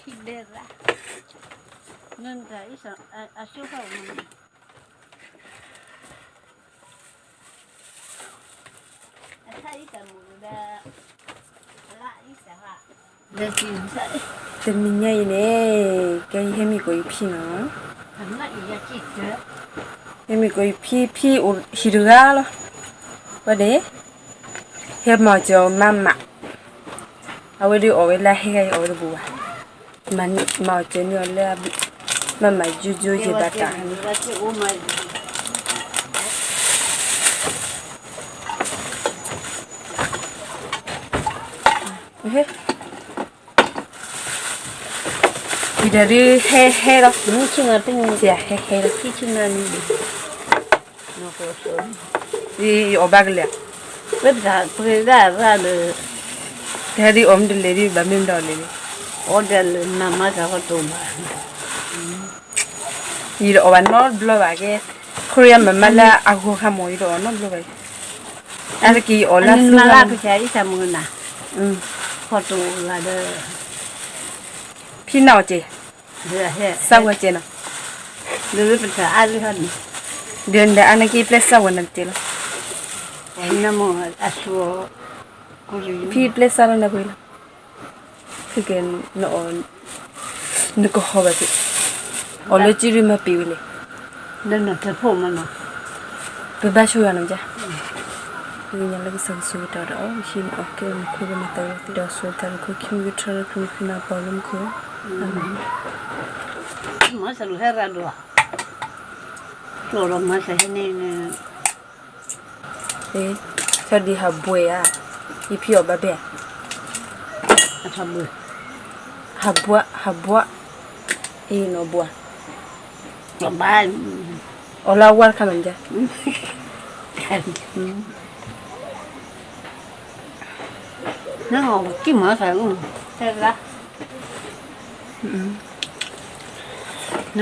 ခံဘဲရၣ်, နတၢ်အံၤ အဆိဖးမနုၤ, အထါအံၤတၢ်မူၤဒီး အလါအံၤတၢ်ဟါ, တနံၤညါအံၤန့ၣ် ကဲယဟဲမ့ၢ်ကိးယဖံနီၤ, ဟဲမ့ၢ်ကိးယဖံ ဖံအိၣ်ဟံၣ်တဂၤလီၤ, ဝဲန့ၣ် ဟဲမၤစၢၤမၤမး, အဝဲဒုးအီၣ်ဝဲလၢဟဲဂၤအံၤအီၣ်ဝဲတဘူးဘၣ်, မၤအီၣ်စၢၤန့ၢ်အီၤလၢ မၤမၤယိယိယဲၢ်ဘၣ်တၢ်န့ၣ်, ယံၤဒီးဒုးဟဲဟဲလီၤ, ဟဲဟဲလီၤ, ယအီၣ်ဘၣ်ကလဲာ်, ပှၤဒၣ်ပှၤဒၣ်ရၣ်ဒီး, တဟဲဒုးအီၣ်မ့ၢ်တလဲၤဒုး ဘၣ်မ့ၢ်မ့ၢ်ဒီးလဲၤလံ, အီၣ်ဒီးလၢမၤမၤတၢ်ဟီၣ်တိၢ်ဘၣ်, ယတအီၣ်ဘၣ်နီတဘျီဘၣ်ကဲ, ခိရံယါမၤမၤလၢအဂီၢ်ခါမး ယတအီၣ်နီတဘျီဘၣ်, အါတက့ၢ်ယအီၣ်လၢသူဂၤမး, ဟီၣ်တိၢ်ဂၤဒီး, ဖံနၢ်အီၣ်ကဲ, စၢ်ဝဲကဲနီၤ, ဒီးအါန့ၢ်က့ၤပျဲစၢ်ဝဲနၤတကဲလီၤ, ဖံပျဲစၢ်လီၤနၤပှဲၤလီၤ, ဖုကဲ နကဟီၣ်ဘၣ်သ့ၣ်, အီၣ်လၢစုဒုးမၤပံာ်ဝဲန့ၣ်, ပဘၣ်ဆိၣ်ဂ့ၤနီၤ, ပကညါလၢကစၢ်ကဆိၣ်ဂ့ၤတၢ်ဒီး အီၣ်ဟံးန့ၢ်အီၣ်ကဲမူခိၣ် ကမၤသးဝဲသ့ၣ်ဒီး ဆိၣ်သးလၢခိၣ်ခံမုၢ်ကထၢလၢခံမုၢ်ခံနၢ်ပီလၢမူခိၣ်, မၤစၢၤလူၤဟဲရၣ်ဒိၣ်, ကျိၣ်ဒီးမၤစၢၤဟဲန့ၣ် ဆီဒံးဟးဘှဲးဧါ, ယဖံအီၣ်ဘၣ်ဘဲၣ်, ဟးဘှါ ဟးဘှါ, အ့ၣ်နီၣ်ဘှါ, အီၣ်လၢအဝါတခါမးန့ၣ်, နကမၤစၢၤ, န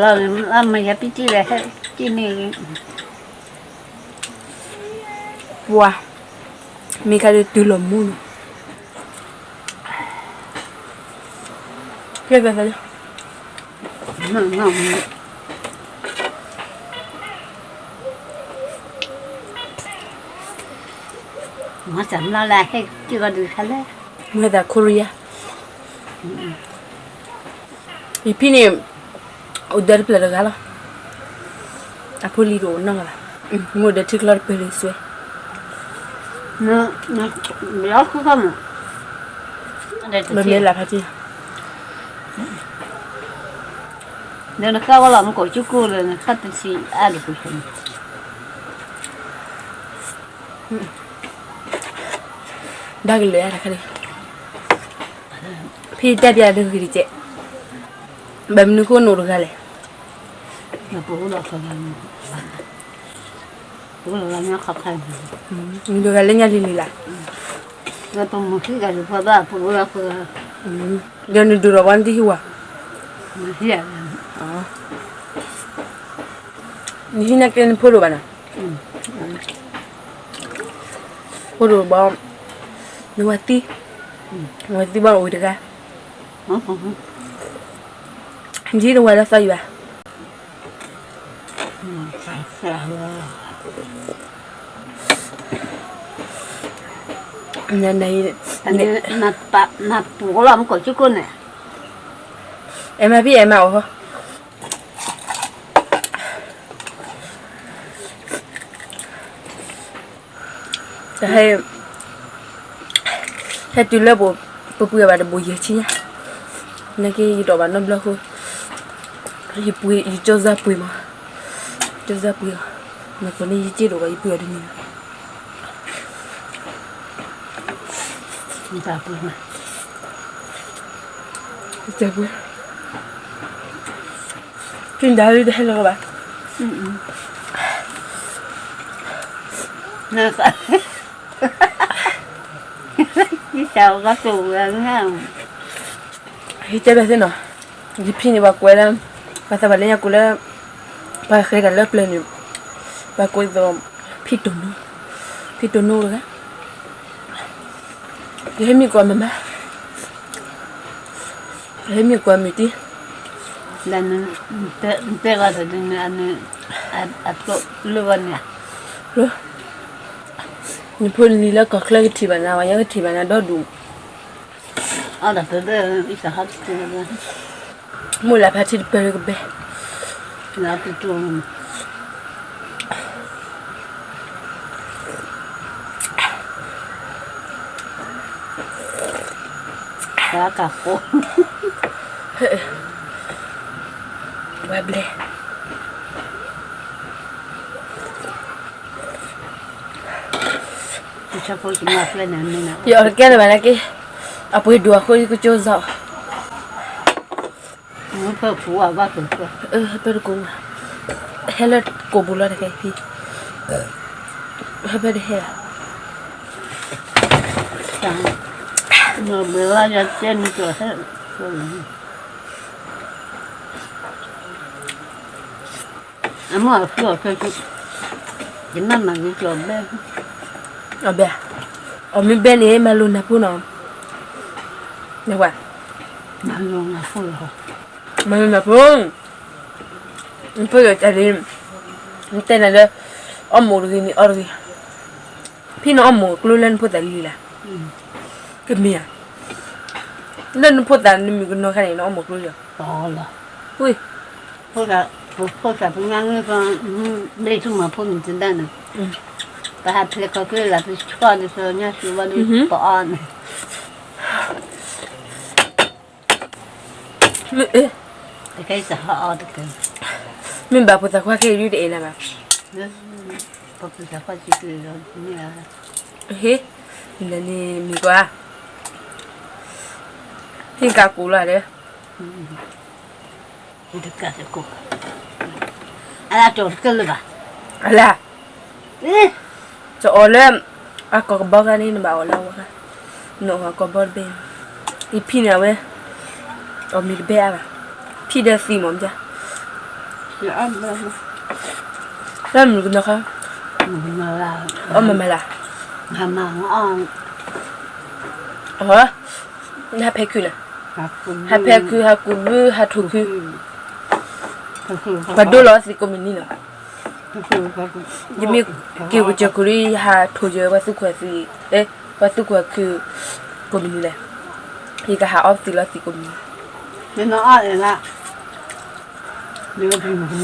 လၢမယၤပံတံၢ်လဲၣ် ဟဲတံၢ်န့ၣ် ပှၤ မ့ၢ်ခါဒုးတုၤလီၤမူနီၤ, ကဲ မၤစၢၤမၤလၢဟဲက့ၤဂီၤဒုးခါလဲၣ်, မ့ၢ်သးခိရံယါ, ယဖံန့ၣ် အိၣ်ဒီးတဖျၢၣ်တဂၤလီၤ, အဖိလံၤတအိၣ်နီတဂၤဘၣ်, မ့ၢ်အိၣ်ဒီးထံချီတပၢၢ်လံစွဲ, ဘၣ်မ့ၢ်လၢဖးတံၢ်, ဒီးနဃၣ်ဝဲလီၤမူခိၣ်ကၠူကိၢ်ဒီး နဃၣ်တဆံအါဒံးပူၤန့ၣ် ဘၣ်ကလဲၤတခါန့ၣ်, ဖံတဲပျးတဂ့ၤတကဲး, ဘၣ်မနုၤဃိနအိၣ်တဂၤလဲၣ်, တဂၤလၢညါလံၤလံၤလၢ်, ဒီးနဒုးထီၣ်ပှၤနတဟံးဝဲ, နဟံးနကဲနဖိဒိၣ်ဘၣ်နီၤ, ဖိဒိၣ်ဘၣ်, နဝၤသံ, နဝၤသံဘၣ်အိၣ်တဂၤ, နဟံးနဝၤလၢသီယံၤဘၣ်, နပူၤလီၤမူခိၣ်ကၠူကိၢ်န့ၣ်, အဲၣ်မးဖံအဲၣ်မးအိၣ်ဟီ တဟဲ ဟဲတုၤလၢပပှ့ၤဘၣ်တဘိယဲၢ်ဆံညါ, နာ်က့ယဒိးဘၣ်နီတဘျီဃိ, ယပှ့ၤ ယကၠီစၢ်ပှ့ၤမး, ကၠီစၢ်ပှ့ၤအီၤ, မ့ၢ်ကိးန့ၣ်ယစ့ဒိၣ်ဘၣ် ယပှ့ၤအီၤတနံၤ, ယစၢ်ပှ့ၤ, ဖံဒါလံတဟဲလၢၤဘၣ်, ယတဲဘၣ်သ့ၣ်နီၤ, ယဖံန့ၣ် ပှၤကွဲးလၢ ပှၤသးပှၢ်လၢညါကိးလၢ ပှၤဃဲၤတၢ်လၢပျၢၤန့ၣ်, ပှၤကွဲးသိး ဖံတိၢ်နူ, ဖံတိၢ်နူတဂၤ, ယဟဲမံကိးမမါ, ဟဲမ့ၢ်ကွၢ်မုၢ်တံၢ်, လၢနတဲဂီၤတဒုန့ၣ် အန့ၣ် အကျိလၢဂီၤန့ၣ်, နဖိနလံၤလၢကီၢ်ချၢကထံၣ်ဘၣ်နၤ ဝဲညါကထံၣ်ဘၣ်နၤဒီဒူၣ်, အီဒီးပဘဲအံၤစဟီတကဲ, မိၢ်လၢဖးထံတပၢၢ်ကဘဲ, လၢပကၠိ ပှၤကးဃိ, ပှၤဘျဲၣ်, ယအီၣ်တကဲလၢၤဘၣ်နာ်က့, အပှ့ၤဒိၣ်အဃိယကကၠိစ့ၢ်, ဖဲတကိး, ဟဲလၢကိာ်ပူၤလီၤတကဲဖံ, ဟဲဖဲတဟဲ, ဘၣ်ယတဲနကီၢ်ဟဲ, အမိၢ်အဖုအီၣ်ခဲ, ယမၤမၤက့ၤကီၢ်ဘဲ, အဘဲ, အီၣ်မ့ၢ်ဘဲန့ၣ် မၤလိာ်နၢ်ဖိနီၤ, နဝဲ, မၤလိာ်နၢ်ဖိ, မၤလိာ်နၢ်ဖိ, နဖိယီၤတၢ်လံ, နတဲနၤလၢ, အီၣ်မိၢ်တဂ့ၤန့ၣ်အီၣ်တဂ့ၤ, ဖံနအီၣ်မိၢ်ကျိလၢနဖိသၣ်လံလၢ်, ကမ့ၢ်ဧါ, လၢနဖိသၣ်နမုၣ်ကနီၤခါန့ၣ် နအီၣ်မိၢ်ကျိလၢ်, ဝ့ၢ် ဖိသၣ်ပှၤညါန့ၣ်, ဘ့ၣ်ဆူမၤဖိမုၣ်တဒါန့ၣ်, ပဟးဖျဲးကီၢ်ချၢလၢပဆီဒ်သိးညါဆူဘၣ်ဒီးပအီၣ်န့ၣ်, မ့ၢ်, တကဲစဟီအီၣ်တကဲ, မ့ၢ်ဘၣ်ဖိသၣ်ခွါခဲအံၤဒုတအဲၣ်နၤဘၣ်, ပှၤဖိသၣ်ခွါစံးက့ၤဒီးမ့ၢ်ဧါ, ဟ့ၣ်, နန့ၣ်မ့ၢ်ကွၢ်, ဟ့ၣ်ကးကိးလီၤဒီး တကးစ့ၢ်ကီး, အလၢကၠီတကဲလၢၤဘၣ်, အလၢ, တအီၣ်လၢ, အကီၢ်ကဘီဂၤန့ၣ် နဘၣ်အီၣ်လၢအဝဲ, နအီၣ်ကီၢ်ဘီတဘ့ၣ်, ယဖံန့ၣ်အဝဲ, အီၣ်မ့ၤတဘဲအါဘၣ်, ဖံဒီးသံမ့ၢ်မ့ၢ်, လၢမုၢ်ကနီၤခါ, အီၣ်မ့ၤမးလၢ်, အီ, ဟဲဖဲခုန့ၣ်, ဟဲဖဲခု ဟးကူးဘု ဟးထိၣ်ခု, ပှၤဒိလီၤသံးကိးမုၢ်နံၤလီၤ, ယမ့ၢ်က့ၤကစၢၢ်ခိၣ်လံ ယဟးထိၣ်ယၢၤပှၤသူခိၣ်သံး, ပှၤသူခိၣ်ခု, ကိးမုၢ်နံၤလဲၣ်, ယကဟးအီၣ်သံးလီၤသံးကိးမုၢ်နံၤ,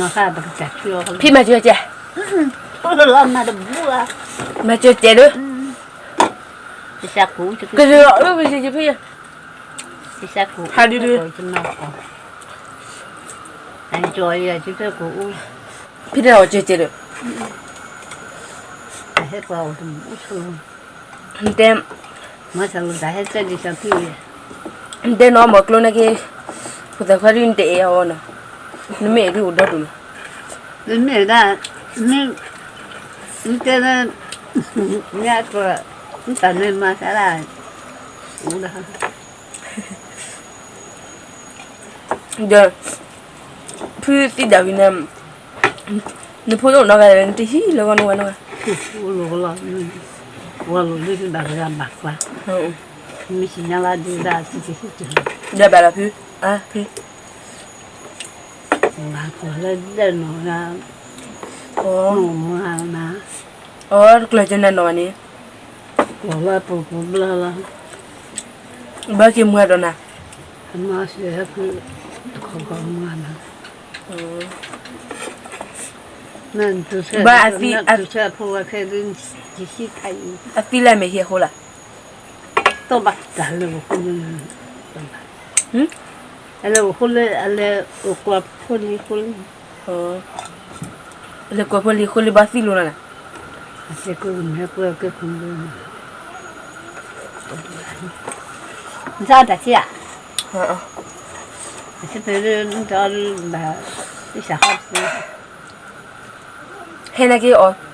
ဖံမၤစၢၤကဲ, မၤစၢၤကဲဒီး, ကစၢ်အၢ ကစၢ်ယဖံ, ဟးဒုဒု, ဖံန့ၣ်အီၣ်ကဲကဲဒီး, နတဲ, နတဲနီၢ်မီၤကျိနာ်က့, ဖိသၣ်ခွါဒုနတအဲၣ်အီၤနီၤ, နမ့ၢ်အဲၣ်ဒုအိၣ်ဒီဒူၣ်နီၤ, နမ့ၢ်ဒၣ်, နတဲလၢ, မ့ၢ်အကျိ, နတၢ်န့ၣ်မၤသးဒၣ်, အိၣ်ဒီး ဒီး, ဖုသံဒၣ်ဝံၤန့ၣ်, နဖိတအိၣ်နီတဂၤလဲၣ် နတဟံးလၢဂီၢ်နဝဲနီတဂၤ, အိၣ်လီၤ, ဝဲလီၤလၢတၢ်တဂၤဘၣ်ကွၢ်, မ့ၢ်စံၣ်ညါလၢဒုဒၣ်, ဒီးဘၣ်လီၤဖု, အါဖု, ဘၣ်ကွၢ်လၢဒၢးနီၢ်ဂၤ, အိၣ်မၤနၤ, အိၣ်တကျၢၤကနၤနီၢ်ဂၤန့ၣ်, ကွၢ်လၢပူၤပူၤဘျီလီၤ, ဘၣ်က့ၤမၤဒီးနၤ, မၤစၢၤဟဲဖု, တခီခီမၤနၤ, ဘၣ်အသံ, အသံလၢမဲာ်ဟံၣ်အဃိလၢ်, တဘၣ်တၢ်လၢ, အလဲၤအိၣ်ဃိလၢအလဲၤအိၣ်ကွၢ်ဖိလံၤဃိလံၤ, လဲၤကွၢ်ဖိလံၤဃိလံၤဘၣ်သံလိာ်နၤ, မ့ၢ်ကွၢ်ကဲဖိလံၤ, နစးတၢ်ဆံးဧါ, ဆံးဖဲလၢနတအီၣ်ဘၣ်, ဟဲနာ်က့အီၣ်ကၠီ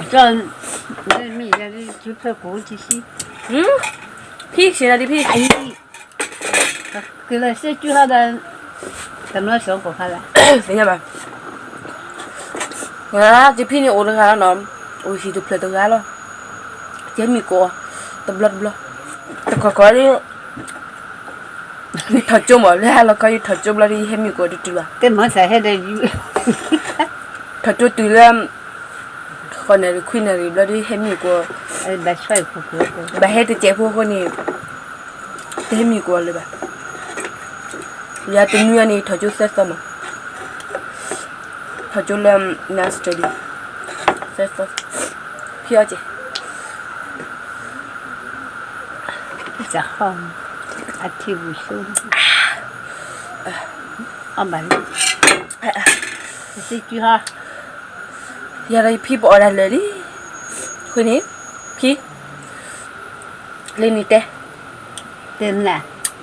လံ, အီၣ်ကၠီ, မ့ၢ်ယၤလံ ဖဲကိးတဆံ, ဖံဆံးနၤဒ်ဖံ, ကလၢၤစ့ၢ်ကီးဟးဒီး, တမျီစၢၤကိးခါလၢ, သ့ၣ်ညါဘၣ်, ယဖံန့ၣ်အိၣ်တဂၤလီၤနီၤ, အိၣ်ဟံၣ်တဖျၢၣ်တဂၤလီၤ, ယမ့ၢ်ကိးအီၤ, တဘျီတဘျီ, တခီခီလၢ, ယထီၣ်ကၠိမး လၢဟါလီၤခီ ယထီၣ်ကၠိဘျီဒီး ယဟဲမံကီးတတုၤဘၣ်. ထီၣ်ကၠိတုၤလၢ ဃိးနၣ်ရံၣ်ခွံနၣ်ရံၣ်ဘျီဒီး ဟဲမံကီး, ဘၣ်ဟဲတစဲးဖိအဃိန့ၣ် တဟဲမံကီးလၢၤဘၣ်. ယၤတနွံအံၤန့ၣ် ထီၣ်ကၠိသၢသီမး, ထီၣ်ကၠိလၢ nursery သၢသီ, ဖံအီၣ်ကဲး အထံပူၤဆိ, အီၣ်ဘၣ်လံ, သံကွံဟီ, ယၤဒီးယဖံပအီၣ်ဒၣ်လၢာ်လံ, အဃိန့ၣ် ဖံ, လၢန့ၣ်တဲ,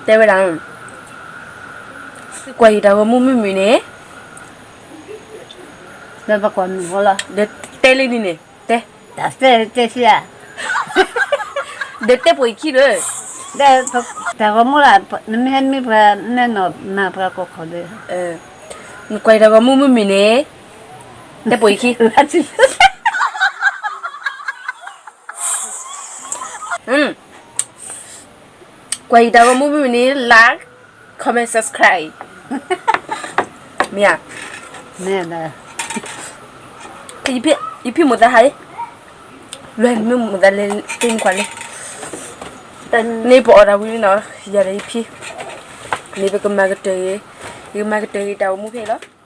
တဲဝဲဒၣ်, ကွၢ်ယတၢ်ဂီၤမူမုာ်မုာ်န့ၣ်, ဒီးပကွၢ်မုာ်ဝဲလီၤ, ဒီးတဲလၢန့ၣ်န့ၣ်, တဲ, တၢ်တဲတဲဆံဧါ, ဒီးတဲပိာ်ယခံဒီး, တၢ်ဂီၤမူလၢ်, နမ့ၢ်ဟဲမံပှၤ နဲၣ်နီၣ်မၤပှၤကီၢ်ခီၣ်ဒီး, နကွၢ်ယတၢ်ဂီၤမူမုာ်မုာ်န့ၣ်, တဲပိာ်ယခံ, ကွၢ်ယတၢ်ဂီၤမူမုာ်မုာ်န့ၣ် like, comment, subscribe, မ့ၢ်ဧါ, ယဖံမိၣ်သးဟး, လွဲၢ်မ့ၢ်မိၣ်သးလဲၤတ့ၢ်နခွါလံ, န့ၣ်ပအီၣ်တၢ်ဝံၤလံနီၤ, ယၤဒီးယဖံ, န့ၣ်ပကမၤကတၢၢ်, ယကမၤကတၢၢ်ယတၢ်ဂီၤမူဖဲအံၤလီၤ.